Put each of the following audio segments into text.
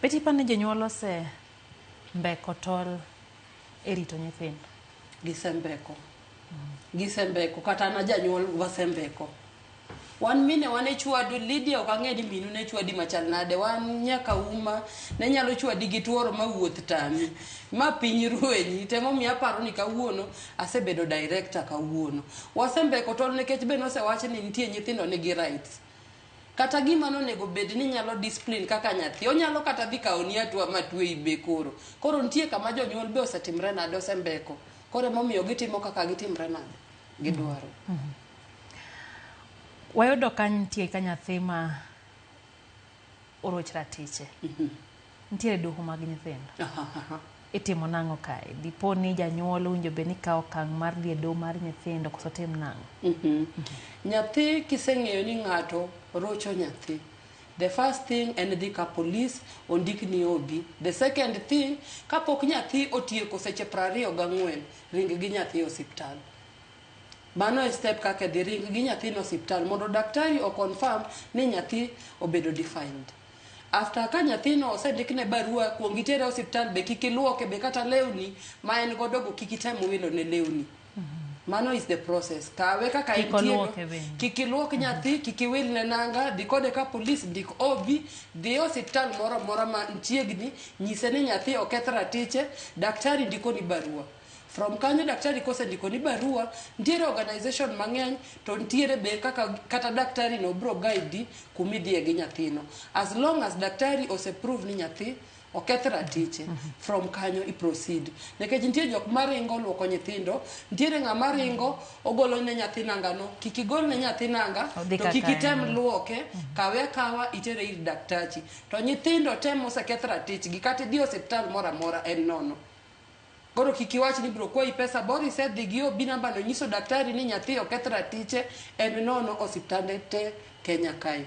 Betty ipani jonyuol ose mbeko tol e rito nyithindo? Gisembeko. Gisembeko kata an ajanyuol wasembeko. Wan mine wan e chwadu, Lydia ok ang'e ni minu ne chwadi machal nade. Wan nyaka uma ne nyalo chwadi gi tuoro ma wuoth tami. Ma piny ruenyi. Temomiyo aparo ni kawuono asebedo director kawuono. Wasembeko tol nikech be nosewach ni nitie nyithindo nigi rights. Kata gima nonego bed ni nyalo discipline kaka nyathi, onyalo kata dhi kawoni hatua matweyi be koro. Koro nitie kama jonyuol be osetimre nade, osembeko. Koro emomiyo gitimo kaka gitimre nade, gidwaro. Wayudo ka nitie ka nyathi ma oroch ratiche. Nitiere doho mag nyithindo. Itimo nang'o kae? Dipo ni janyuol owinjo bed ni kawo okang' mar dhi e doho mar nyithindo koso tim nang'o? Nyathi kiseng'eyo ni ng'ato rocho nyathi, the first thing en dhi ka police ondikni OB. The second thing, kapok nyathi otieko seche 24, ring gi nyathi e osiptal. Mano e step kaka dhi ring gi nyathino e osiptal mondo daktari o confirm ni nyathi obedo defiled. After ka nyathino osendikne barua kuong itere e osiptal be kik iluoke be kata lewni ma en godo go kik item wilo ne lewni. Mano is the process. Kawe kaka Kik entie no. oluoke bende. Kik iluok nyathi, kik iwilne nanga, dhi kode ka police, ndik OB, dhi e osiptal moro amora ma chiegni, nyise ni nyathi oketh ratiche, daktari ndikoni barua. From kanyo daktari kosendikoni barua, nitiere organization mang'eny to nitiere be kaka kata daktari no bro guide kumidhiye gi nyathino. As long as daktari ose prove ni nyathi oketh ratiche, from kanyo i proceed. Nikech nitie jok maringo luoko nyithindo, nitiere ng'ama ringo ogolo ne nyathi nangano, kik igol ne nyathi nanga, Odhi to kaka kik item en. luoke, kawe akawa itere ir daktachi. To nyithindo te moseketh ratichgi, kata idhi e osiptal moro amora en nono. Koro kik iwach ni bro kwayi pesa, bora isedhi gi OB namba no nyiso daktari ni nyathi oketh ratiche, en nono osiptande te Kenya kae.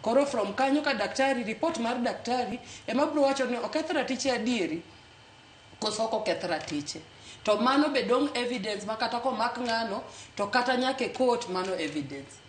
Koro from kanyo ka daktari, report mar daktari ema bro wacho ni oketh ratiche adieri koso ok oketh ratiche. To mano be dong' evidence ma kata komak ng'ano to kata nyaka e court mano evidence.